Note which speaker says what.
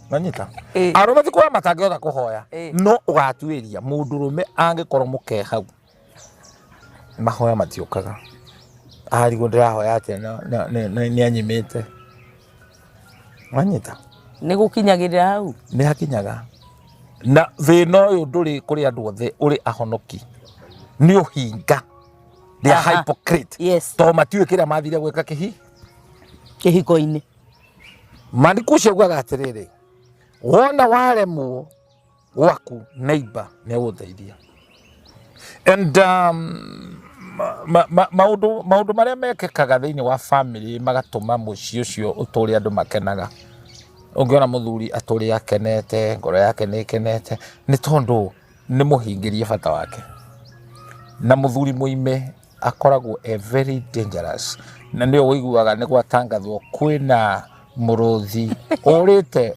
Speaker 1: Nanyita.
Speaker 2: Ĩ.
Speaker 1: Arũme ti kuoya matangĩhota kũhoya.
Speaker 2: Ĩ.
Speaker 1: No ũgatuĩria mũndũrũme angĩkorwo mũke hau, mahoya matiũkaga, arigwo ndĩrahoya atĩa nĩ anyimĩte. Wanyita?
Speaker 2: Nĩ gũkinyagĩrĩra hau.
Speaker 1: Nĩ hakinyaga na thĩna ũyũ ndũrĩ kũrĩ andũ othe, ũrĩ ahonoki nĩ ũhinga. They are hypocrite. To matiũĩ kĩrĩa mathire gwĩka kĩhi
Speaker 2: Kĩhiko-inĩ.
Speaker 1: Maandĩko ũcio augaga atĩrĩrĩ, wona waremwo gwaku, neighbor nĩ agũteithia. And maũndũ marĩa mekĩkaga thĩinĩ wa family magatũma mũciĩ ũcio ũtũre andũ makenaga. Ũngĩona mũthuri atũre akenete, ngoro yake nĩ ĩkenete, nĩ tondũ nĩ mũhingĩrie bata wake. Na mũthuri mũime akoragwo e very dangerous, na nĩyo ũiguaga nĩ gwatangathwo kwĩna mũrũthi ũrĩte.